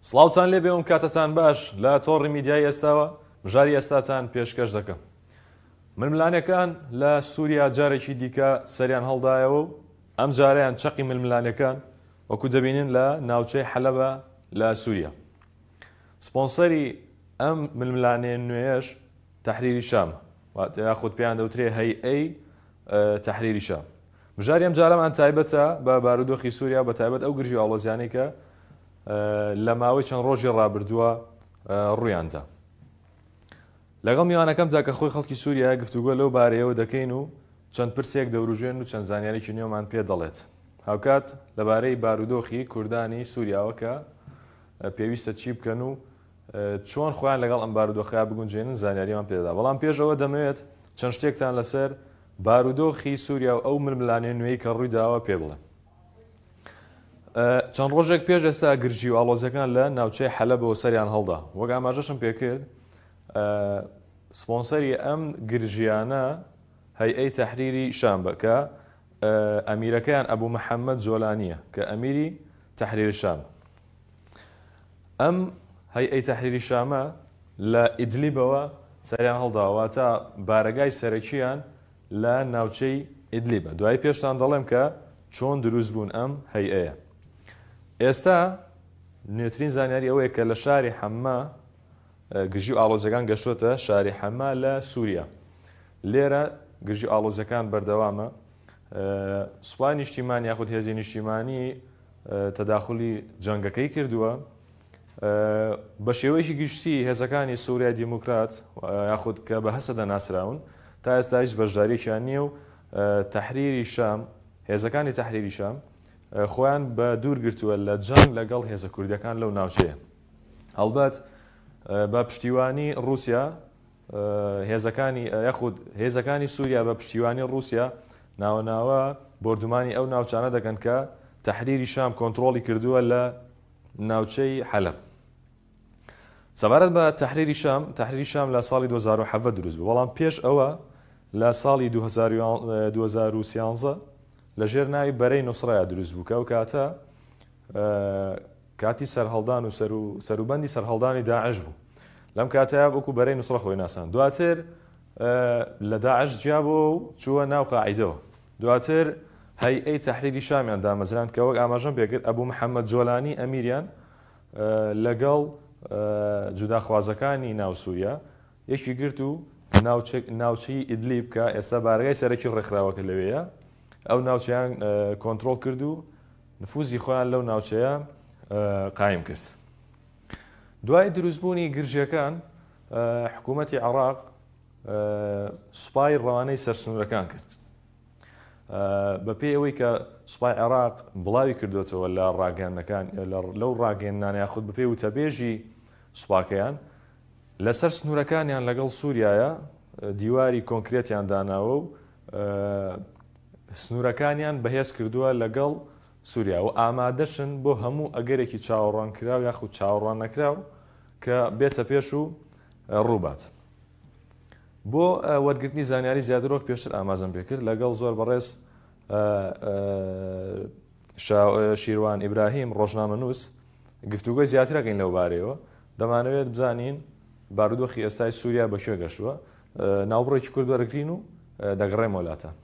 سڵاوتان لێبێ و کاتتان باش لە تۆڕی میدیای ئێستاوە مژاری ئێستاتان پێشکەش دەکەم. ململانێکان لە سووریا جارێکی دیکە سەریان هەڵدایەوە و ئەم جارەیان چەقی ململانێکان وەکو دەبینن لە ناوچەی حەلەبە لە سووریا. سپۆنسەری ئەم ململانێ نوێیەش تەحریری شام واتە یاخود پێیان دەوترێ هەیئەی تەحریری شام. مژاری ئەم جارەمان تایبەتە بە بارودۆخی سووریا بە تایبەت ئەو گرژی ئاڵۆزیانەی کە لە ماوەی چەند ڕۆژی ڕابردووە ڕوویاندا. لەگەڵ میوانەکەمدا کە خۆی خەڵکی سووریایە گفتوگۆ لەو بارەیەوە دەکەین و چەند پرسێک دەوروژێن و چەند زانیارێکی نوێمان پێ دەڵێت. هاوکات لەبارەی بارودۆخی کوردانی سووریاوە کە پێویستە چی بکەن و چۆن خۆیان لەگەڵ ئەم بارودۆخەیا بگونجێنن زانیاریمان پێ دەدا. بەڵام پێش ئەوە دەمەوێت چەند شتێکتان لەسەر بارودۆخی سووریا و ئەو ململانێ نوێی کە ڕوویداوە پێ بڵێم. چەند ڕۆژێک پێش ئێستا گرژی و ئاڵۆزیەکان لە ناوچەی حەلەبەوە سەریان هەڵدا. وەک ئاماژەشم پێکرد سپۆنسەری ئەم گرژیانە هەیئەی تەحریری شام بە کە ئەمیرەکەیان ئەبوو محەممەد جۆلانیە کە ئەمیری تەحریر شام. ئەم هەیئەی تەحریری شامە لە ئیدلیبەوە سەریان هەڵداوە، واتە بارەگای سەرەکییان لە ناوچەی ئیدلیبە. دوایی پێشتان دەڵێم کە چۆن دروست بوون ئەم هەیئەیە. ئێستا نوێترین زانیاری ئەوەیە کە لە شاری حەمما گرژی و ئاڵۆزیەکان گەشتۆتە شاری حەما لە سووریا. لێرە گرژی و ئاڵۆزیەکان بەردەوامە. سوپای نیشتیمان یاخود هێزی نیشتیمانی تەداخولی جەنگەکەی کردووە. بە شێوەیەکی گشتی هێزەکانی سووریای دیموکرات یاخود کە بە هەسەدە ناسراون تا ئێستا هیچ بەشداریەکیان نییە و تەحریری شام هێزەکانی تەحریری شام خۆیان بە دوور گرتووە لە جەنگ لەگەڵ هێزە کوردەکان لەو ناوچەیە. هەڵبەت بە پشتیوانی ڕووسیا هێزەکانی یاخود هێزەکانی سووریا بە پشتیوانی ڕووسیا ناوە ناوە بۆردومانی ئەو ناوچانە دەکەن کە تەحریری شام کۆنترۆڵی کردووە لە ناوچەی حەلەب. سەبارەت بە تەحریری شام، تەحریری شام لە ساڵی 2017 دروست بوو، بەڵام پێش ئەوە لە ساڵی 2013 لە ژێر ناوی بەرەی نوسرەیا دروست بوو کە ئەو کاتە کاتی سەرهەڵدان و سەروبەندی سەرهەڵدانی داعش بوو. لەم کاتەیا وەکو بەرەی نوسڕە خۆی ناساند. دواتر لە داعش جیابووە و چووە ناو قاعیدەوە. دواتر هەیئەی تەحریری شامیان دامەزراند کە وەک ئاماژەم پێکرد ئەبو محەممەد جۆلانی ئەمیریان لەگەڵ جوداخوازەکانی ناو سووریا یەکی گرت و ناوچەی ئیدلیب کە ئێستا بارەگای سەرەکی ڕێکخراوەکە لەوێیە ئەو ناوچەیان کۆنترۆڵ کرد و نفوزی خۆیان لەو ناوچەیە قایم کرد. دوای دروستبوونی گرژیەکان حکوومەتی عێراق سوپای ڕەوانەی سەرسنوورەکان کرد. بەپێی ئەوەی کە سوپای عێراق بڵاوی کردوێتەوە لە ڕاگەیاندنەکان لەو ڕاگەیاندنانە یاخود بەپێی وتەبێژی سوپاکەیان لەسەر سنوورەکانیان لەگەڵ سووریایە دیواری کۆنکرێتیان داناوە و سنوورەکانیان بەهێز کردووە لەگەڵ سووریا و ئامادەشن بۆ هەموو ئەگەرێکی چاوەڕوانکراو یاخود چاوەڕوان نەکراو کە بێتە پێش و ڕووبات. بۆ وەرگرتنی زانیاری زیاتر وەک پێشتر ئاماژەم پێکرد لەگەڵ زۆر بەڕێز شیروان ئیبراهیم ڕۆژنامەنووس گفتوگۆی زیاترەکەین لەو بارەیەوە دەمانەوێت بزانین بارودۆخی ئێستای سووریا بە کوێ گەشتووە ناوبڕێکی کورد وەرگین و دەگەڕێمەوە لاتان.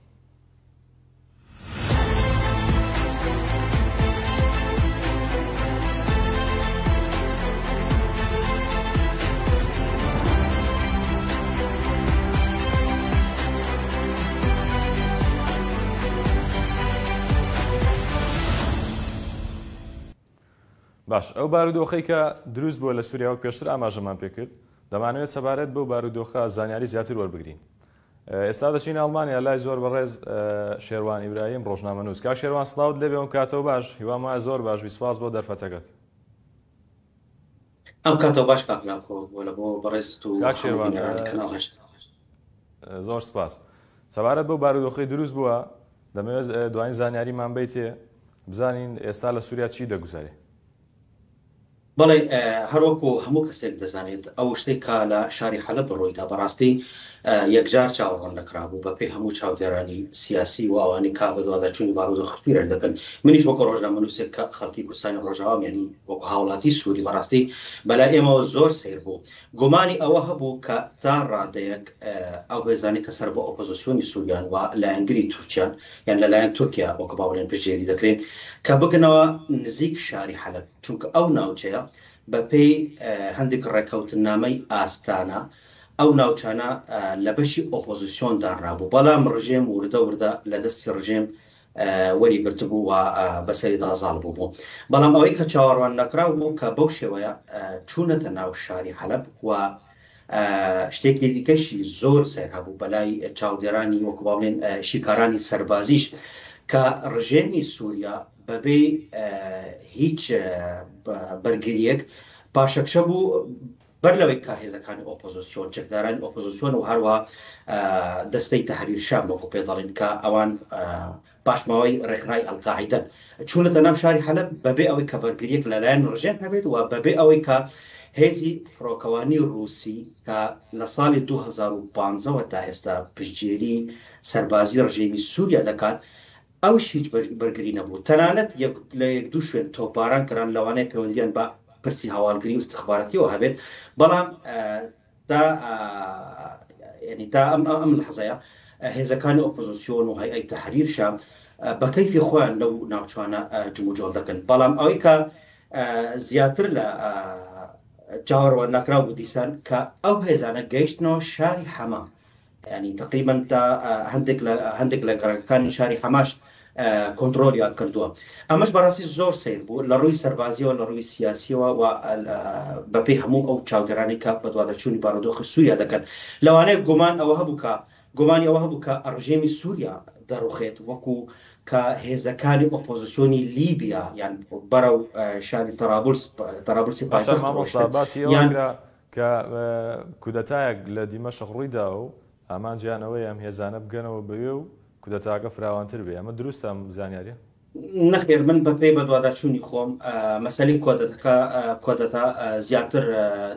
باش ئەو بارودۆخەی کە دروست بووە لە سووریا وەک پێشتر ئاماژەمان پێکرد دەمانەوێت سەبارەت بەو بارودۆخە زانیاری زیاتر وەربگرین ئێستا دەچین ئەڵمانیا لای زۆر بەڕێز شێروان ئیبراهیم ڕۆژنامەنووس کاک شێروان سڵاوت لێبێ ئەم کاتەوە باش هیوام وایە زۆر باش بی سپاس بۆ دەرفەتەکەت. ئەم کاتەوە باش کاک ناکۆ وە بۆ بەڕێزت و کاک هەموو شێروان بینەرانی کەناڵ هەشت. زۆر سپاس سەبارەت بەو بارودۆخەی دروست بووە دەمەوێت دوایین زانیاریمان بیتێ بزانین ئێستا لە سووریا چی دەگوزارێ. بەڵێ هەروەکو هەموو کەسێک دەزانێت ئەو شتەی کە لە شاری حەلەب ڕوویدا بەڕاستی. یەکجار چاوەڕوان نەکرابوو بەپێی هەموو چاودێرانی سیاسی و ئەوانەی کە بەدواداچوونی بارودۆخی سووریا دەکەن. منیش وەکو ڕۆژنامەنووسێک کە خەڵکی کوردستانی ڕۆژاوام یانی وەکو هاوڵاتی سووری بەڕاستی بەلای ئێمەوە زۆر سەیر بوو. گومانی ئەوە هەبوو کە تا ڕادەیەک ئەو هێزانەی کە سەر بە ئۆپۆزسیۆنی سووریان و لایەنگری تورکیان یان لەلایەن تورکیا وەکو با بڵێن پشتگیری دەکرێن کە بگنەوە نزیک شاری حەلەب چونکە ئەو ناوچەیە بەپێی هەندێک ڕێککەوتننامەی ئاستانە ئەو ناوچانە لە بەشی ئۆپۆزسیۆن دانرابوو، بەڵام ڕژێم وردە وردە لە دەستی ڕژێم وەری گرتبوو و بەسەریدا زاڵ بووبوو. بەڵام ئەوەی کە چاوەڕوان نەکراو بوو کە بەو شێوەیە چوونەتە ناو شاری حەلەب و شتێکی دیکەشی زۆر سەیر هەبوو بەلای چاودێرانی وەکو با بڵێن شیکارانی سەربازیش کە ڕژێمی سووریا بەبێ هیچ بەرگرییەک پاشەکشە بوو بەر لەوەی کە هێزەکانی ئۆپۆزسیۆن، چەکدارانی ئۆپۆزسیۆن و هەروەها دەستەی تەحریر شام وەکو پێ دەڵێن کە ئەوان پاشماوەی ڕێکخراوی ئەلقاعیدەن چوونەتە ناو شاری حەلەب بەبێ ئەوەی کە بەرگرییەک لەلایەن ڕژێم هەبێت و بەبێ ئەوەی کە هێزی فڕۆکەوانی ڕووسی کە لە ساڵی 2015 وە تا ئێستا پشتگیری سەربازی ڕژێمی سووریا دەکات ئەوش هیچ بەرگری نەبوو، تەنانەت یەک لە یەک دوو شوێن تۆپباران کران، لەوانەیە پەیوەندیان بە پرسی هەواڵگری و ئیستخباراتیەوە هەبێت، بەڵام تا یانی تا ئەم ئەم لەحزەیە هێزەکانی ئۆپۆزسیۆن و هەیئەی تەحریر شام بە کەیفی خۆیان لەو ناوچانە جموجۆڵ دەکەن، بەڵام ئەوەی کە زیاتر لە چاوەڕوان نەکراو بوو دیسان کە ئەو هێزانە گەیشتنەوە شاری حەما یانی تەقریبەن تا هەندێک لە هەندێک لە گەڕەکەکانی شاری حەماش کۆنتڕۆڵیان کردووە. ئەمەش بەڕاستی زۆر سەیر بوو لە ڕووی سەربازیەوە، لە ڕووی سیاسیەوە و بەپێی هەموو ئەو چاودێرانەی کە بەدواداچوونی بارودۆخی سووریا دەکەن. لەوانەیە گومان ئەوە هەبوو کە گومانی ئەوە هەبوو کە ڕژێمی سووریا دەڕوخێت وەکو کە هێزەکانی ئۆپۆزسیۆنی لیبیا یان بەرەو شاری تەرابولس تەرابولسی باشە پایتەخت مامۆستا ڕۆیشتن باسی ئەوە یان کرا کە کودەتایەک لە دیمەشق ڕوویداوە و ئامانجیان ئەوەیە ئەم هێزانە بگەنەوە بەوێ و کودەتاکە فراوانتر بێ، ئەمە دروستە ئەم زانیاریە؟ نەخێر من بەپێی بەدواداچوونی خۆم مەسەلەی کۆدەتەکە کۆدەتا زیاتر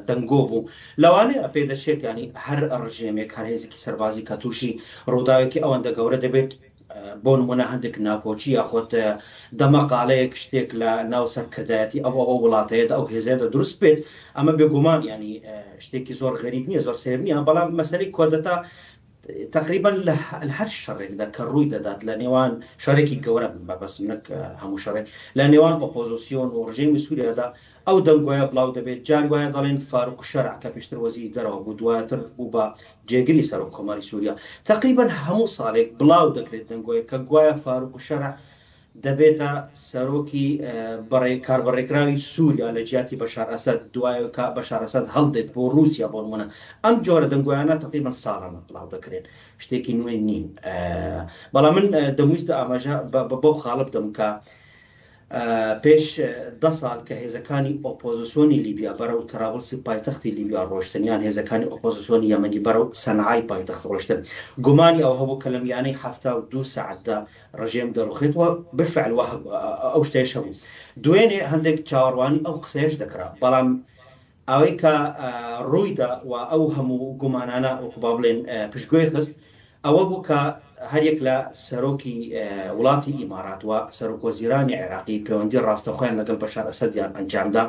دەنگۆ بوو لەوانەیە پێدەچێت یانی هەر ڕژێمێک هەر هێزێکی سەربازی کە تووشی ڕووداوێکی ئەوەندە گەورە دەبێت بۆ نموونە هەندێک ناکۆکی یاخود دەمەقاڵەیەک شتێک لە ناو سەرکردایەتی ئەو ئەو وڵاتەیەدا ئەو هێزەیەدا دروست بێت ئەمە بێگومان یانی شتێکی زۆر غەریب نییە زۆر سەیر نییە بەڵام مەسەلەی کۆدەتا تەقریبەن لە هەر شەڕێکدا کە ڕووی دەدات لە نێوان شەڕێکی گەورە مەبەستم نەک هەموو شەڕێک لە نێوان ئۆپۆزیسیۆن و ڕژێمی سووریادا ئەو دەنگۆیە بڵاو دەبێت، جار وایە دەڵێن فاروق شەرع کە پێشتر وەزیری دەرەوە بوو دواتر بوو بە جێگری سەرۆک کۆماری سووریا، تەقریبەن هەموو ساڵێک بڵاو دەکرێت دەنگۆیەک کە گوایە فاروق شەرع دەبێتە سەرۆکی کاربەڕێکراوی سووریا لە جیاتی بەشار ئەسەد دوای کە بەشار ئەسەد هەڵدێت بۆ ڕووسیا بۆ نموونە ئەم جۆرە دەنگۆیانە تەقریبەن ساڵانە بڵاو دەکرێن شتێکی نوێ نین بەڵام من دەمویست ئاماژە بەو خاڵە بدەم کە پێش دە ساڵ کە هێزەکانی ئۆپۆزسیۆنی لیبیا بەرەو تەرابڵسی پایتەختی لیبیا ڕۆشتن یان هێزەکانی ئۆپۆزسیۆنی یەمەنی بەرەو سەنعای پایتەخت ڕۆشتن گومانی ئەوە هەبوو کە لە میانەی 72 سەعاتدا ڕژێم دەڕوخێت و بالفعل وا ئەو شتەیش هەبوو دوێنێ هەندێک چاوەڕوانی ئەو قسەیەش دەکرا بەڵام ئەوەی کە ڕوویدا و ئەو هەموو گومانانە وەکو با بڵێن پشتگوێ خست ئەوە بوو کە هەریەک لە سەرۆکی وڵاتی ئیمارات و سەرۆک وەزیرانی عێراقی پەیوەندی ڕاستەوخۆیان لەگەڵ بەشار ئەسەدیان ئەنجامدا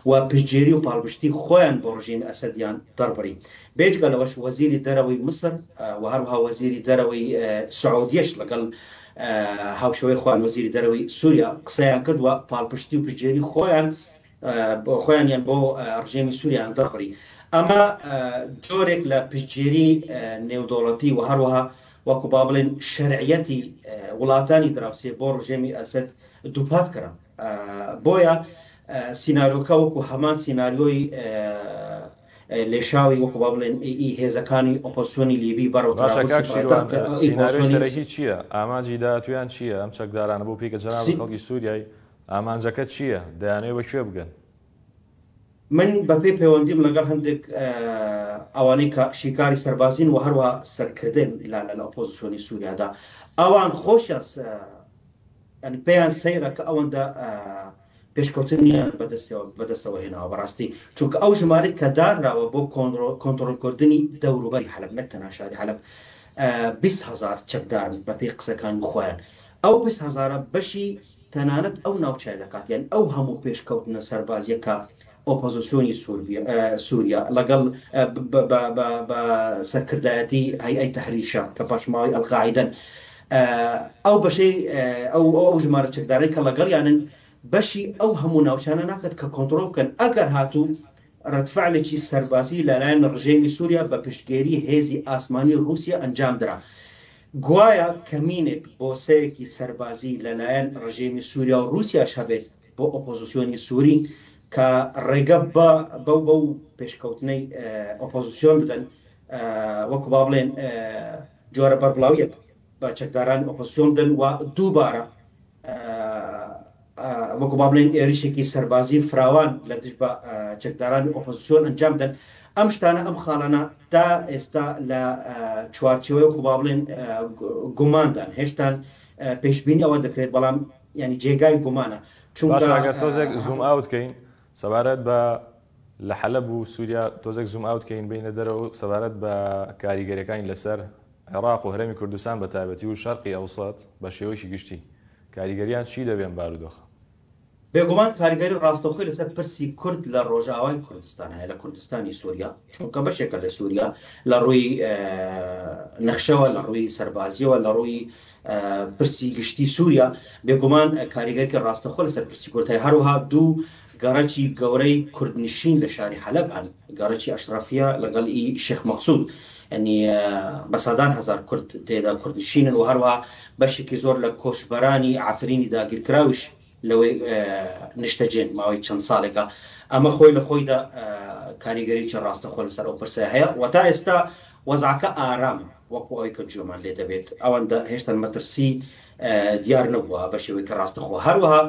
و پشتگیری و پاڵپشتی خۆیان بۆ ڕژێمی ئەسەدیان دەربڕی. بێجگە لەوەش وەزیری دەرەوەی میسر و هەروەها وەزیری دەرەوەی سعودیەش لەگەڵ هاوشێوەی خۆیان وەزیری دەرەوەی سوریا قسەیان کرد و پاڵپشتی و پشتگیری خۆیان خۆیانیان بۆ ڕژێمی سووریان دەربڕی. ئەمە جۆرێک لە پشتگیری نێودەوڵەتی و هەروەها وەکو با بڵێن شەرعیەتی وڵاتانی دراوسێ بۆ ڕژێمی ئەسەد دووپات کرا. بۆیە سیناریۆکە وەکو هەمان سیناریۆی لێشاوی وەکو با بڵێن ئی هێزەکانی ئۆپۆزسیۆنی لیبی بەرەو باشە کاک تەرابلسی شیروان پایتەخت ئی سیناریۆی پۆزسیۆنی سەرەکی چییە؟ ئامانجی داهاتوویان چییە؟ ئەم چەکدارانە بۆ پێی کە جەنابت خەڵکی سووریای ئامانجەکە چییە؟ دەیانەوێت بە کوێ بگەن؟ من بەپێی پەیوەندیم لەگەڵ هەندێک ئەوانەی کە شیکاری سەربازین و هەروەها سەرکردەن لە لە ئۆپۆزسیۆنی سووریادا ئەوان خۆشیان پێیان سەیرە کە ئەوەندە. پێشکەوتنیان بەدەستەوە بەدەستەوە هێناوە بەڕاستی چونکە ئەو ژمارەی کە دانراوە بۆ کۆنتڕۆڵکردنی دەوروبەری حەلەب نەک تەنها شاری حەلەب 20 هەزار چەکدارن بەپێی قسەکانی خۆیان ئەو 20 هەزارە بەشی تەنانەت ئەو ناوچەیە دەکات یان ئەو هەموو پێشکەوتنە سەربازیە کە ئۆپۆزسیۆنی سووریا لەگەڵ بە سەرکردایەتی هەیئەی تەحریر شام کە پاشماوەی ئەلقاعیدەن ئەو بەشەی ئەو ئەو ژمارە چەکدارەی کە لەگەڵیانن بەشی ئەو هەموو ناوچانە ناکات کە کۆنتڕۆڵ بکەن ئەگەر هاتوو ڕەدفعلێکی سەربازی لەلایەن ڕژێمی سووریا بە پشتگێری هێزی ئاسمانی ڕووسیا ئەنجام درا گوایە کەمینێک بۆسەیەکی سەربازی لەلایەن ڕژێمی سووریا و ڕووسیاش هەبێت بۆ ئۆپۆزسیۆنی سووری کە ڕێگە بە بەو بەو پێشکەوتنەی ئۆپۆزسیۆن بدەن وەکو با بڵێن جۆرە بەربڵاویەک بە چەکدارانی ئۆپۆزسیۆن بدەن و دووبارە وەکو با بڵێن ئێریشێکی سەربازی فراوان لە دژ بە چەکدارانی ئۆپۆزسیۆن ئەنجام بدەن ئەم شتانە ئەم خاڵانە تا ئێستا لە چوارچێوەی وەکو با بڵێن گوماندان هێشتان پێشبینی ئەوە دەکرێت بەڵام یانی جێگای گومانە چونکە باشە ئەگەر تۆزێک zoom out کەین سەبارەت بە لە حەلەب و سووریا تۆزێک zoom out کەین بینە دەرەوە سەبارەت بە کاریگەریەکانی لەسەر عێراق و هەرێمی کوردستان بە تایبەتی و شەرقی ئەوسەت بە شێوەیەکی گشتی کاریگەریان چی دەبێ ئەم بارودۆخە؟ بێگومان کاریگەری ڕاستەوخۆی لەسەر پرسی کورد لە ڕۆژئاوای کوردستان هەیە، لە کوردستانی سووریا، چونکە بەشێکە لە سووریا لە ڕووی نەخشەوە، لە ڕووی سەربازییەوە، لە ڕووی پرسی گشتی سووریا، بێگومان کاریگەرکی ڕاستەوخۆ لەسەر پرسی کورد هەیە. هەروەها دوو گەڕەکی گەورەی کوردنشین لە شاری حەلەب هەن، گەڕەکی ئەشرەفیە لەگەڵ ئی شێخ مەقسود، یانی بە سەدان هەزار کورد تێدا کوردنشینن و هەروەها بەشێکی زۆر لە کۆچبەرانی عەفرینی داگیرکراویش لەوەی نیشتەجێن ماوەی چەند ساڵێکە، ئەمە خۆی لە خۆیدا کاریگەریی ڕاستەخۆ لەسەر ئەو پرسە هەیە و تا ئێستا وەزعەکە ئارامە وەکو ئەوەی کە گوێمان لێ دەبێت ئەوەندە هێشتا مەترسی دیار نەبووە بە شێوەیەکی ڕاستەخۆ. هەروەها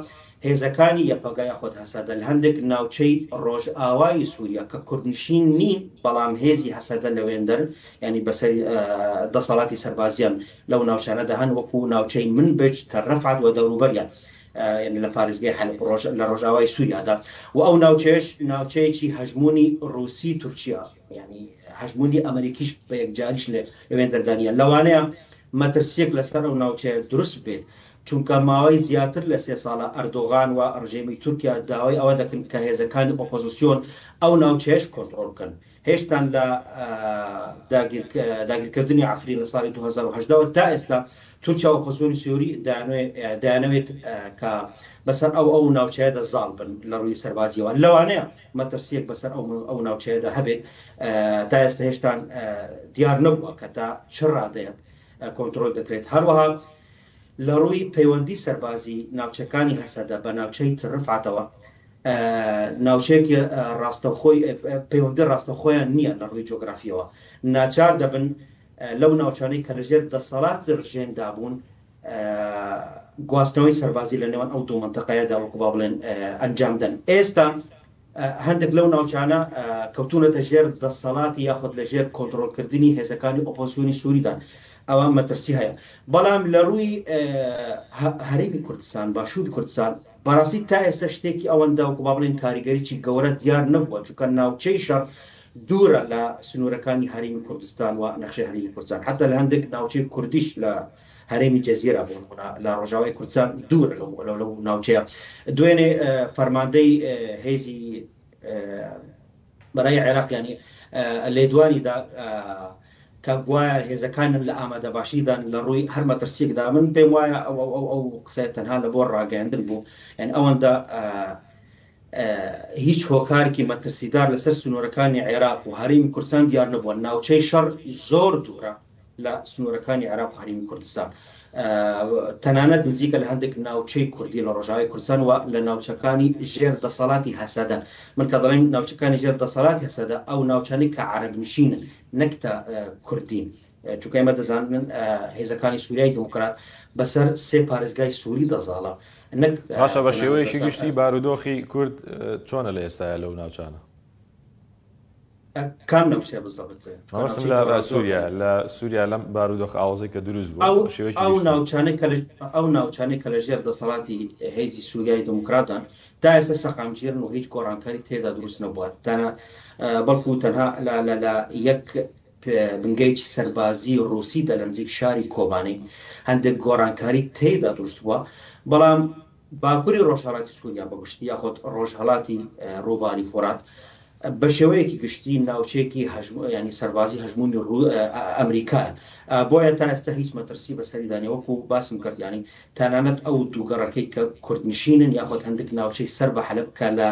هێزەکانی یەپەگە یاخود هەسەدە لە هەندێک ناوچەی ڕۆژئاوای سووریا کە کوردنشین نین بەڵام هێزی هەسەدە لەوێندەرن یانی بەسەر دەسەڵاتی سەربازیان لەو ناوچانەدا هەن وەکو ناوچەی منبج، تەل رەفعەت و دەوروبەریان یانی لە پارێزگای حەلەب لە ڕۆژئاوای سووریادا و ئەو ناوچەیەش ناوچەیەکی هەژموونی ڕووسی تورکیا یانی هەژموونی ئەمەریکیش بە یەکجاریش لەوێندەردا نییە لەوانەیە مەترسییەک لەسەر ئەو ناوچەیە دروست ببێت، چونکە ماوەی زیاتر لە سێ ساڵە ئەردۆغان و ڕژێمی تورکیا داوای ئەوە دەکەن کە هێزەکانی ئۆپۆزسیۆن ئەو ناوچەیەش کۆنتڕۆڵ بکەن. هێشتان لە داگیرکردنی عەفرین لە ساڵی 2018 وە تا ئێستا تورکیا و ئۆپۆزسیۆنی سوری دەیانەوێت کە بەسەر ئەو ئەو ناوچەیەدا زاڵ بن لە ڕووی سەربازیەوە. لەوانەیە مەترسییەک بەسەر ئەو ئەو ناوچەیەدا هەبێت تا ئێستا هێشتان دیار نەبووە کە تا چ ڕادەیەک کۆنترۆل دەکرێت. هەروەها لە ڕووی پەیوەندی سەربازی ناوچەکانی هەسەدە بە ناوچەی ترفعەتەوە ناوچەیەکی ڕاستەوخۆی پەیوەندی ڕاستەوخۆیان نییە لە ڕووی جۆگرافیەوە ناچار دەبن لەو ناوچانەی کە لەژێر دەسەڵاتی ڕژێمدا بوون گواستنەوەی سەربازی لە نێوان ئەو دوو مەنتەقەیەدا وەکو با بڵێن ئەنجام دەن. ئێستا هەندێک لەو ناوچانە کەوتوونەتە ژێر دەسەڵاتی یاخود لە ژێر کۆنتڕۆڵکردنی هێزەکانی ئۆپۆزسیۆنی سووریدان، ئەوە مەترسی هەیە. بەڵام لە ڕووی هەرێمی کوردستان، باشووری کوردستان، بەڕاستی تا ئێستا شتێکی ئەوەندە وەکو با بڵێین کاریگەریی گەورە دیار نەبووە، چونکە ناوچەی شەڕ دوورە لە سنوورەکانی هەرێمی کوردستان و نەخشەی هەرێمی کوردستان، حەتا لە هەندێک ناوچەی کوردیش لە هەرێمی جەزیرە بۆ نموونە لە ڕۆژاوای کوردستان دوورە لەو لەو ناوچەیە. دوێنێ فەرماندەی هێزی بەرای عێراق یانی لێدوانی دا کە گوایە هێزەکانیان لە ئامادەباشیدان لە ڕووی هەر مەترسیەکدا. من پێم وایە ئەو ئەو ئەو قسەیە تەنها لە بۆ ڕاگەیاندن بوو، یانی ئەوەندە هیچ هۆکارێکی مەترسیدار لەسەر سنوورەکانی عێراق و هەرێمی کوردستان دیار نەبووە. ناوچەی شەڕ زۆر دوورە لە سنوورەکانی عێراق و هەرێمی کوردستان، تەنانەت نزیکە لە هەندێک ناوچەی کوردی لە ڕۆژاوای کوردستان و لە ناوچەکانی ژێر دەسەڵاتی هەسەدە. من کە دەڵێم ناوچەکانی ژێر دەسەڵاتی هەسەدە، ئەو ناوچانەی کە عەرەبنشینن نەک تا کوردین، چونکە ئێمە دەزانن هێزەکانی سووریای دیموکرات بەسەر سێ پارێزگای سووریدا زاڵە نەک باشە بە شێوەیەکی گشتی بارودۆخی کورد چۆنە لە ئێستایا لەو ناوچانە؟ کام ناوچەیە بالضبط؟ چونکە مەبەستم ناوچەی لە جۆراوجۆر سووریا هەیە. لە سووریا لەم بارودۆخە ئاڵۆزەی کە دروست بووە ئەو بە شێوەیەکی ئەو گشتی. ناوچانەی کە لە ئەو ناوچانەی کە لە ژێر دەسەڵاتی هێزی سووریای دیموکراتدان تا ئێستا سەقامگیرن و هیچ گۆڕانکاری تێدا دروست نەبووە تەنە بەڵکو تەنها لە لە لە یەک بنگەیەکی سەربازی ڕووسیدا لە نزیک شاری کۆبانێ هەندێک گۆڕانکاری تێدا دروست بووە بەڵام باکوری ڕۆژهەڵاتی سووریا بە گشتی یاخود ڕۆژهەڵاتی ڕووباری فورات بە شێوەیەکی گشتی ناوچەیەکی ینی سەربازی هەژموونی ئەمریکایە، بۆیە تا ئێستا هیچ مەترسی بەسەریدا نیە، وەکو باسم کرد ینی تەنانەت ئەو دوو گەڕەکەی کە کوردنشینن یاخود هەندێک ناوچەی سەر بە حەلەب کە لە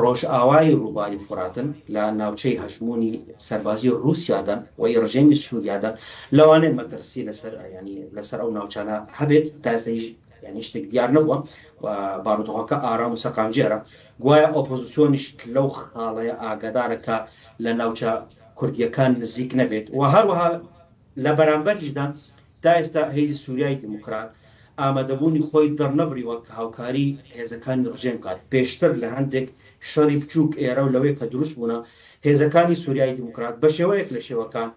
ڕۆژئاوای ڕووباری فوراتن لە ناوچەی هەژموونی سەربازی ڕووسیادان و ئی ڕژێمی سووریادان، لەوانەیە مەترسی لەسەر ینی لەسەر ئەو ناوچانە هەبێت، تا ئێستا هیچ یانی شتێک دیار نەبووە و بارودۆخەکە ئارام و سەقامگیرە، گوایە ئۆپۆزسیۆنیش لەو خاڵەیە ئاگادارە کە لە ناوچە کوردییەکان نزیک نەبێت و هەروەها لە بەرامبەریشدا تا ئێستا هێزی سوریای دیموکرات ئامادەبوونی خۆی دەرنەبڕیوە کە هاوکاری هێزەکانی ڕژێم بکات، پێشتر لە هەندێک شەڕی بچووک ئێرە و لەوێ کە دروست بوونە هێزەکانی سوریای دیموکرات بە شێوەیەک لە شێوەکان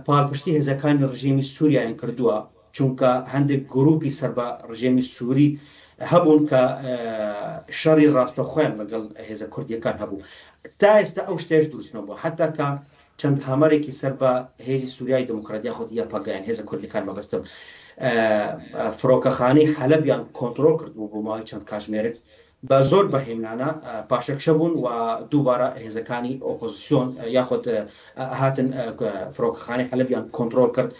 پاڵپشتی هێزەکانی ڕژێمی سوریایان کردووە، چونکە هەندێک گروپی سەر بە ڕژێمی سوری هەبوون کە شەڕی ڕاستەوخۆیان لەگەڵ هێزە کوردییەکان هەبوو. تا ئێستا ئەو شتەیش دروست نەبووە. حەتا کە چەند هامەرێکی سەر بە هێزی سوریای دیموکرات یاخود یەپەگە یان هێزە کوردییەکان مەبەستم فڕۆکەخانەی حەلەبیان کۆنترۆڵ کردبوو بۆ ماوەی چەند کاتژمێرێک، بە زۆر بە هێمنانە پاشەکشە بوون و دووبارە هێزەکانی ئۆپۆزسیۆن یاخود هاتن فڕۆکەخانەی حەلەبیان کۆنترۆڵ کرد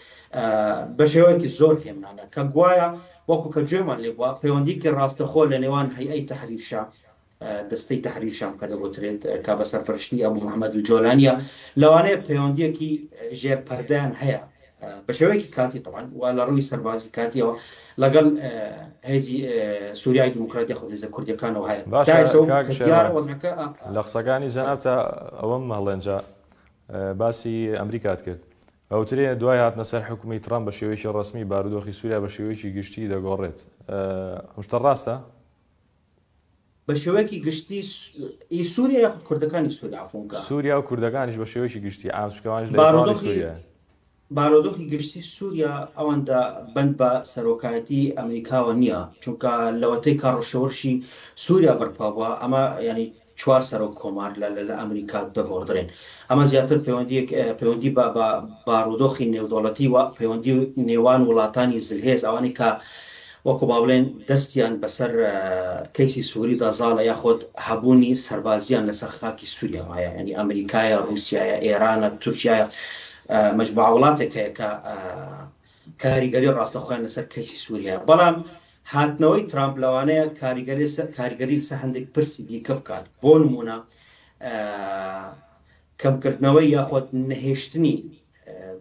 بە شێوەیەکی زۆر هێمنانە کە گوایە وەکو کە گوێمان لێ بووە پەیوەندیکی ڕاستەخۆ لە نێوان هەیئەی تەحریر شام دەستەی تەحریر شام کە دەگوترێت کە بە سەرپەرشتی ئەبوو محەممەد الجۆلانیە لەوانەیە پەیوەندیەکی ژێر پەردەیان هەیە بە شێوەیەکی کاتی تەبعەن و لە ڕووی سەربازی کاتیەوە لەگەڵ هێزی سووریای دیموکرات یاخود هێزە کوردیەکانەوە هەیە. تا باشە ئێستا وەکو کاک کە دیارە شێروان وەزعەکە لە قسەکانی جەنابتا ئەوەم هەڵێنجا باسی ئەمریکات کرد ئەوترێ دوای هاتنە سەر حکومی ترامپ بە شێوەیەکی ڕەسمی بارودۆخی سووریا بە شێوەیەکی گشتی دەگۆڕێت ئەم شتە ڕاستە؟ بە شێوەیەکی گشتی ئی سووریا یاخود کوردەکانی سووریا عەفوم کە. سووریا و کوردەکانیش بە شێوەیەکی گشتی عام چونکە ئەوانیش لە ئیتاڵی بارودۆخی سووریایە. بارودۆخی گشتی سووریا ئەوەندە بەند بە سەرۆکایەتی ئەمریکاوە نییە، چونکە لەوەتەی کە ڕشۆرشی سووریا بەرپا بووە ئەمە یانی چوار سەرۆک کۆمار لە لە ئەمریکا دەگۆڕدرێن. ئەمە زیاتر پەیوەندییەک پەیوەندی بە بە بارودۆخی نێودەوڵەتی و پەیوەندی نێوان وڵاتانی زلهێز ئەوانەی کە وەکو با بڵێن دەستیان بەسەر کەیسی سوریدا زاڵە یاخود هەبوونی سەربازیان لەسەر خاکی سوریاوە هەیە یعنی ئەمریکایە ڕووسیایە ئێرانە تورکیایە مجموعە وڵاتێک هەیە کە کاریگەری ڕاستەخۆیان لەسەر کەیسی سووریا بەڵام هاتنەوەی ترامپ لەوانەیە کاریگەری کاریگەری لەسەر هەندێک پرسی دیکە بکات بۆ نمونە کەمکردنەوەی یاخود نەهێشتنی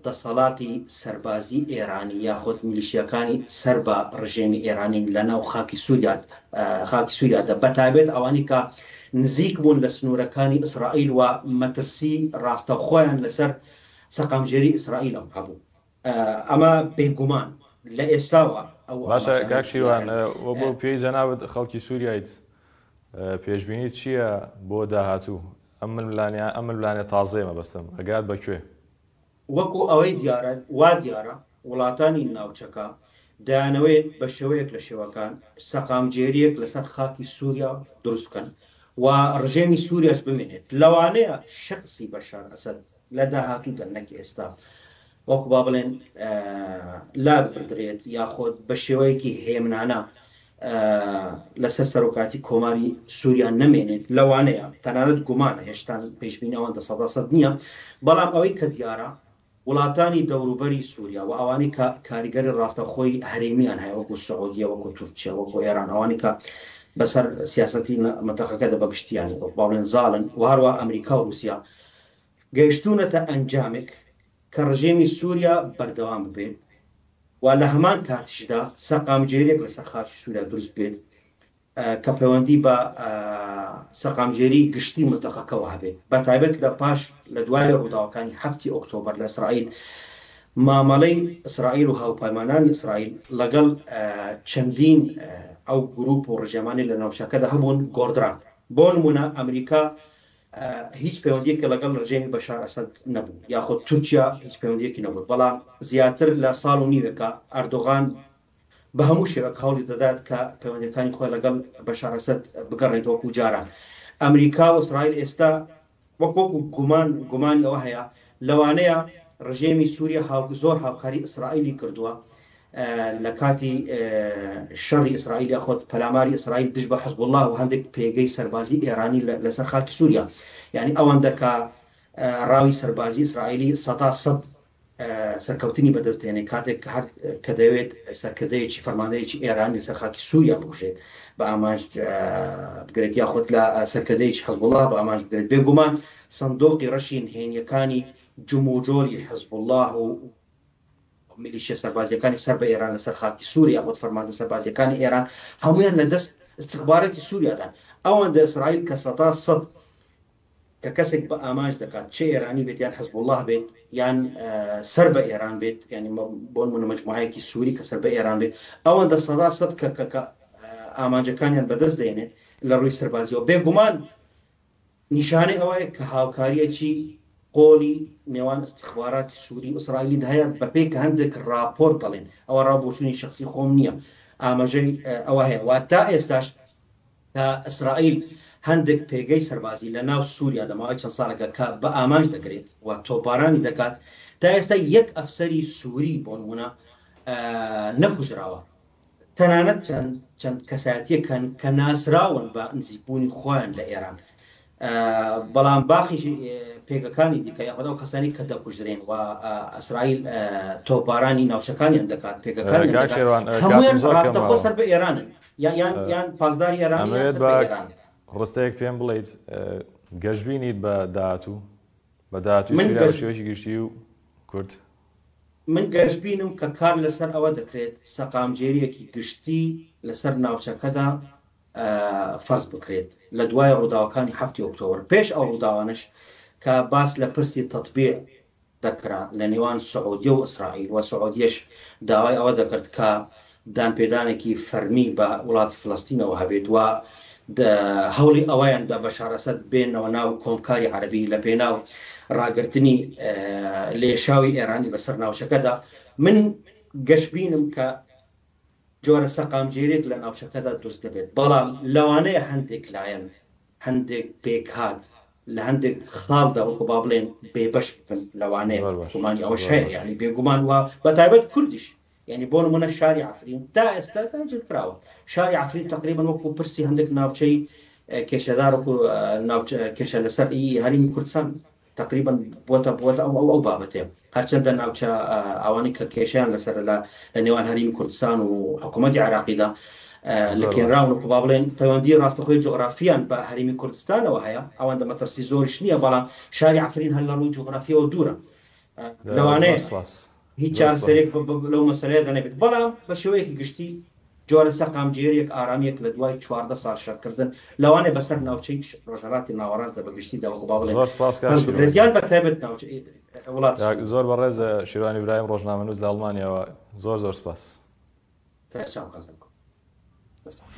دەسەڵاتی سەربازی ئێرانی یاخود میلیشیاکانی سەر بە ڕژێمی ئێرانی لە ناو خاکی سووریا خاکی سووریادا بەتایبەت ئەوانەی کە نزیک بوون لە سنوورەکانی ئیسرائیل و مەترسی ڕاستەوخۆیان لەسەر سەقامگیری ئیسرائیل هەبوو. ئەمە بێگومان لە ئێستاوە ئەو باشە ئاماژانە کاک شیروان دیارن. وە بۆ پێی جەنابت خەڵکی سووریایت پێشبینیت چییە بۆ داهاتوو؟ ئەم ململانێ ئەم ململانێ تازەیە مەبەستم ئەگات بە کوێ؟ وەکو ئەوەی دیارە وا دیارە وڵاتانی ناوچەکە دەیانەوێت بە شێوەیەک لە شێوەکان سەقامگێرییەک لەسەر خاکی سووریا دروست بکەن و ڕژێمی سووریاش بمێنێت. لەوانەیە شەخسی بەشار ئەسەد لە داهاتوودا نەک ئێستا وەکو با بڵێن لاببردرێت یاخود بە شێوەیەکی هێمنانە لەسەر سەرۆکاتی کۆماری سووریا نەمێنێت لەوانەیە تەنانەت گومانە هێشتان پێشبینی ئەوەندە سەدا سەد نییە بەڵام ئەوەی کە دیارە وڵاتانی دەوروبەری سووریا و ئەوانەی کە کاریگەری ڕاستەوخۆی هەرێمیان هەیە وەکو سعودیە وەکو تورکیا وەکو ئێران ئەوانەی کە بەسەر سیاسەتی مەنتەقەکەدا بە گشتیان با بڵێن زاڵن و هەروە ئەمریکا و رووسیا گەیشتوونەتە ئەنجامێک کە ڕژێمی سووریا بەردەوام ببێت و لە هەمان کاتیشدا سەقامگیرییەک لەسەر خاکی سووریا دروست بێت کە پەیوەندی بە سەقامگیری گشتی مەنتەقەکەوە هەبێت، بە تایبەت لە پاش لە دوای ڕووداوەکانی حەفتی ئۆکتۆبەر لە ئیسرائیل، مامەڵەی ئیسرائیل و هاوپەیمانانی ئیسرائیل لەگەڵ چەندین ئەو گروپ و ڕژێمانەی لە ناوچەکەدا هەبوون گۆڕدران. بۆ نموونە ئەمریکا. هیچ پەیوەندیەکی لەگەڵ ڕژێمی بەشار ئەسەد نەبوو یاخود تورکیا هیچ پەیوەندیەکی نەبوو، بەڵام زیاتر لە ساڵ و نیوێکە ئەردۆغان بە هەموو شێوەک هەوڵی دەدات کە پەیوەندیەکانی خۆی لەگەڵ بەشار ئەسەد بگەڕێنێتەوە وەکو جاران. ئەمریکا و ئیسرائیل ئێستا وەک وەکو گومان گومانی ئەوە هەیە لەوانەیە ڕژێمی سووریا زۆر هاوکاری ئیسرائیلی کردووە لە کاتی شەڕی ئیسرائیل یاخود پەلاماری ئیسرائیل دژ بە حزبوڵڵا و هەندێک پێگەی سەربازی ئێرانی لەسەر خاکی سووریا یعنی ئەوەندە کە ڕاوی سەربازی ئیسرائیلی سەدا سەد سەرکەوتنی بەدەست دێنێ کاتێک کە هەر کە دەیەوێت سەرکردەیەکی فەرماندەیەکی ئێرانی لەسەر خاکی سووریا بکوژێت بە ئامانج بگرێت یاخود لە سەرکردەیەکی حزبوڵڵا بە ئامانج بگرێت بێگومان سندۆقی ڕەشی نهێنیەکانی جموجۆلی حزبوڵڵا و میلیشیا سەربازیەکانی سەر بە ئێران لەسەر خاکی سووریا یاخود فەرماندە سەربازیەکانی ئێران هەمویان لە دەست استخبارەتی سووریادان ئەوەندە ئیسرائیل کە سەدا سەد کە کەسێک بە ئامانج دەکات چ ئێرانی بێت یان حزبوڵڵاه بێت یان سەر بە ئێران بێت یانی بۆ نمونە مەجموعەیەکی سووری کە سەر بە ئێران بێت ئەوەندە سەدا سەد کە کە کە ئامانجەکانیان بەدەست دێنێت لە ڕووی سەربازیەوە بێگومان نیشانەی ئەوەیە کە هاوکاریەکی قۆڵی نێوان ئیستخباراتی سووری و ئیسرائیلی هەیە بەپێی کە هەندێک راپۆرت دەڵێن ئەوە ڕا بۆچوونی شخصی خۆم نییە ئاماژەی ئەوە هەیە و تا ئێستاش کە ئیسرائیل هەندێک پێگەی سەربازی لە ناو سووریا لە ماوەی چەند ساڵێکە کە بە ئامانج دەگرێت و تۆپبارانی دەکات، تا ئێستا یەک ئەفسەری سووری بۆ نموونە نەکوژراوە. تەنانەت چەند چەند کەسایەتییەک هەن کە ناسراون بە نزیکبوونی خۆیان لە ئێران. بەڵام باقی پێگەکانی دیکە یاخود ئەو کەسانی کە دەکوژرێن و ئیسرائیل تۆپبارانی ناوچەکانیان دەکات، پێگەکانیان کاک دەکات، شێروان کاتم هەموویان زۆر کەم ڕاستەوخۆ ماوە. سەر بە ئێرانن. یان یان پاسداری ئێرانی یان ئەمەوێت سەر بە بە ئێران. ڕستەیەک پێم بڵێیت گەشبینیت بە داهاتوو بە داهاتووی من سووریا بە گەش شێوەیەکی گشتی و کورد؟ من گەشبینم کە کار لەسەر ئەوە دەکرێت سەقامگێرییەکی گشتی لەسەر ناوچەکەدا فەرز بکرێت لە دوای ڕووداوەکانی حەفتی ئۆکتۆبەر پێش ئەو ڕووداوانەش کە باس لە پرسی تەتبیع دەکرا لە نێوان سعودیە و ئیسرائیل و سعودیەش داوای ئەوە دەکرد کە دانپێدانێکی فەرمی بە وڵاتی فلەستینەوە هەبێت و هەوڵی ئەوەیان دا بەشار ئەسەد بێنەوە ناو کۆمکاری عەرەبی لە پێناو ڕاگرتنی لێشاوی ئێرانی بەسەر ناوچەکەدا من گەشبینم کە جۆرە سەقامگیریەک لە ناوچەکەدا دروست دەبێت، بەڵام لەوانەیە هەندێک لایەن، هەندێک پێکهات لە هەندێک خاڵدا وەکو با بڵێن بێبەش بن، لەوانەیە، زۆر باش گومانی ئەوەش زۆر هەیە، باش. یانی بێگومان و بە تایبەت کوردیش، یانی بۆ نمونە شاری عەفرین تا ئێستا داگیرکراوە، شاری عەفرین تەقریبەن وەکو پرسی هەندێک ناوچەی کێشەدار وەکو ناوچە کێشە لەسەر ئی هەرێمی کوردستان تەقریبەن بووەتە بووەتە ئەو ئەو ئەو بابەتەیە هەرچەندە ناوچە ئەوانەی کە کێشیان لەسەر لە لە نێوان هەرێمی کوردستان و حکوومەتی عێراقیدا زۆر باش. لکێنراون و با بڵێن پەیوەندی ڕاستەخۆی جوغرافیان بە هەرێمی کوردستانەوە هەیە ئەوەندە مەترسی زۆریش نییە بەڵام شاری عەفرین هەر لە ڕووی جوغرافیەوە دوورە زۆر لەوانەیە سپاس هیچ زۆر سپاس. چارەسەرێک لەو مەسەلەیەدا نەبێت بەڵام بە شێوەیەکی گشتی جۆرە سەقامگیرییەک، ئارامییەک لە دوای 14 ساڵ شەڕکردن لەوانەیە بەسەر ناوچەی ڕۆژهەڵاتی ناوەڕاستدا بە گشتیدا وەکو با بڵێین زۆر سپاس کاک فەرز شیروان بکرێت گیان. یان بە تایبەت ناوچەی وڵاتی کاک سووریا. زۆر بەڕێز شیروان ئیبراهیم ڕۆژنامەنووس لە ئەڵمانیاوە زۆر زۆر سپاس. سەرچاو خەزەنکۆ. دەست خۆش.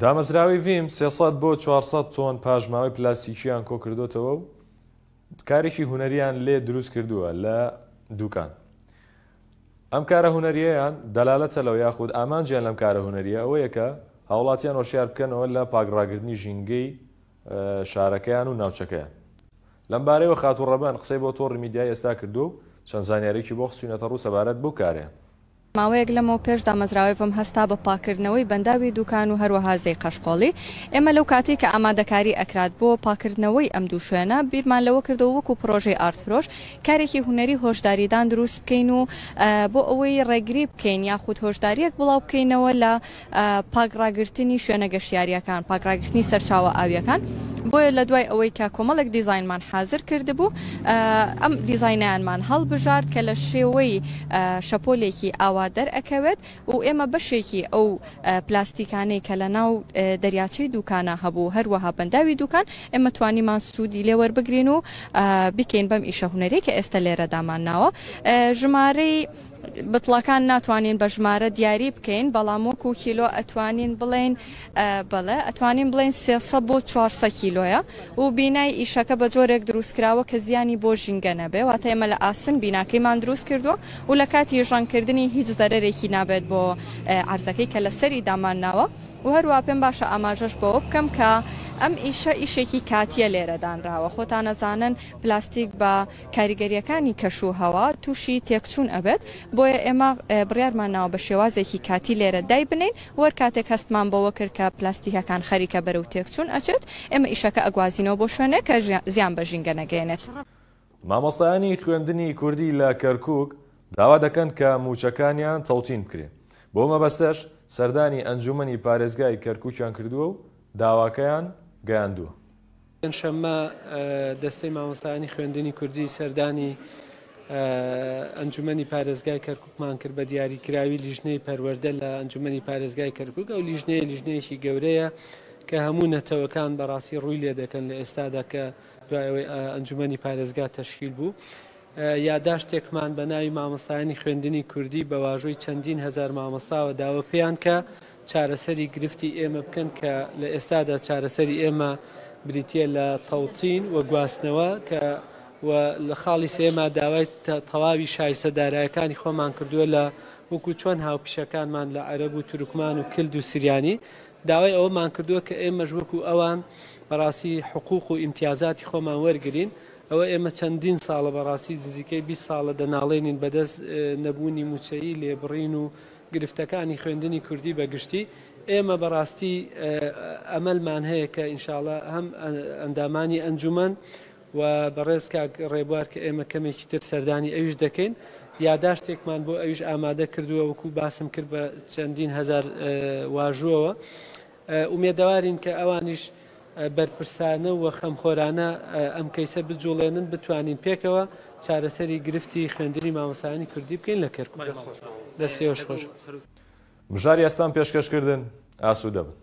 دامەزراوەی ڤیم 300 بۆ 400 تۆن پاشماوەی پلاستیکیان کۆکردۆتەوە و کارێکی هونەریان لێ دروست کردووە لە دوکان. ئەم کارە هونەریەیان دەلالەتە لەو یاخود ئامانجیان لەم کارە هونەریە ئەوەیە کە هاوڵاتیان هۆشیار بکەنەوە لە پاکڕاگرتنی ژینگەی شارەکەیان و ناوچەکەیان. لەمبارەیەوە خاتوو ڕەبەن قسەی بۆ تۆڕی میدیای ئێستا کردووە و چەند زانیاریی بۆ خستوینەتە ڕوو سەبارەت بەو کارەیان. ماوەیەک لەمەو پێش دامەزراوەی ڤم هەستا بە پاککردنەوەی بەنداوی دوکان و هەروەها زێی قەشقۆڵی. ئێمە لەو کاتەی کە ئامادەکاری ئەکرات بۆ پاکردنەوەی ئەم دوو شوێنە بیرمان لەوە کردەوە وەکو پرۆژەی ئارت فرۆش کارێکی هونەری هۆشداریدان دروست بکەین و بۆ ئەوەی ڕێگری بکەین یاخود هۆشداریەک بڵاو بکەینەوە لە پاک ڕاگرتنی شوێنە گەشتیاریەکان، پاک ڕاگرتنی سەرچاوە ئاویەکان. بۆیە لە دوای ئەوەی کە کۆمەڵێک دیزاینمان حازر کردبوو ئەم دیزاینەیانمان هەڵبژارد کە لە شێوەی شەپۆلێکی ئاوا دەرئەکەوێت و ئێمە بەشێکی ئەو پلاستیکانەی کە لە ناو دەریاچەی دوکانە هەبوو هەروەها بەنداوی دوکان ئێمە توانیمان سوودی لێ وەربگرین و بیکەین بەم ئیشە هونەریە کە ئێستا لێرە دامان ناوە. ژمارەی بتڵەکان ناتوانین بە ژمارە دیاری بکەین، بەڵام وەکو کیلۆ ئەتوانین بڵێین بەڵێ ئەتوانین بڵێین 300 بۆ 400 کیلۆیە و بینای ئیشەکە بە جۆرێک دروستکراوە کە زیانی بۆ ژینگە نەبێ، واتە ئێمە لە ئاسن بیناکەیمان دروست کردووە و لە کاتی ژەنگکردنی هیچ زەرەرێکی نابێت بۆ عەرزەکەی کە لەسەری دامان ناوە. و هەروا پێم باشە ئاماژەش بەوە بکەم کە ئەم ئیشە ئیشێکی کاتیە لێرە دانراوە، خۆتان ئەزانن پلاستیک بە کاریگەریەکانی کەش و هەوا توشی تێکچون ئەبێت، بۆیە ئێمە بڕیارمان ناوە بە شێوازێکی کاتی لێرە دایبنێین و هەر کاتێک هەستمان بەوە کرد کە پلاستیکەکان خەریکە بەرەو تێکچون ئەچێت ئێمە ئیشەکە ئەگوازینەوە بۆ شوێنێک کە زیان بە ژینگە نەگەیەنێت. مامۆستایانی خوێندنی کوردی لە کەرکوک داوا دەکەن کە مووچەکانیان تەوتین بکرێ، بۆ مەبەستەش سەردانی ئەنجوومەنی پارێزگای کەرکوکیان کردووە و داواکەیان گەیاندووە. پێنجشەممە دەستەی مامۆستایانی خوێندنی کوردی سەردانی ئەنجومەنی پارێزگای کەرکوکمان کرد بە دیاریکراوی لیژنەی پەروەردە لە ئەنجومەنی پارێزگای کەرکوک ئەو لیژنەیە لیژنەیەکی گەورەیە کە هەموو نەتەوەکان بەڕاستی ڕووی لێ دەکەن لە ئێستادا کە دوای ئەوەی ئەنجومەنی پارێزگا تەشکیل بوو یاداشتێکمان بە ناوی مامۆستایانی خوێندنی کوردی بە واژۆی چەندین هەزار مامۆستاوە داوە پێیان کە چارەسەری گرفتی ئێمە بکەن کە لە ئێستادا چارەسەری ئێمە بریتییە لە تەوتین و گواستنەوە کە و لە خاڵی سێیەما داوای تەواوی شایستە دارایەکانی خۆمان کردووە لە وەکو چۆن هاوپیشەکانمان لە عەرەب و تورکمان و کلد و سریانی داوای ئەوەمان کردووە کە ئێمەش وەکو ئەوان بەڕاستی حقوق و ئیمتیازاتی خۆمان وەرگرین. ئەوە ئێمە چەندین ساڵە بەڕاستی نزیکەی 20 ساڵە دەناڵێنین بەدەست نەبوونی مووچەیی لێبڕین و گرفتەکانی خوێندنی کوردی بە گشتی ئێمە بەڕاستی ئەمەلمان هەیە کە ئینشاڵا هەم ئەندامانی ئەنجومەن و بەڕێز کاک ڕێبوار کە ئێمە کەمێکی تر سەردانی ئەویش دەکەین یاداشتێکمان بۆ ئەویش ئامادە کردووە وەکو باسم کرد بە چەندین هەزار واژووەوە ئومێدەوارین کە ئەوانیش بەرپرسانە و خەمخۆرانە ئەم کەیسە بجوڵێنن بتوانین پێکەوە چارەسەری گرفتی خوێندنی مامۆستایانی کوردی بکەین لە کەرکوک. دەستی ئێوەش خۆش. مژاری ئێستام پێشکەش کردن ئاسوودە بن.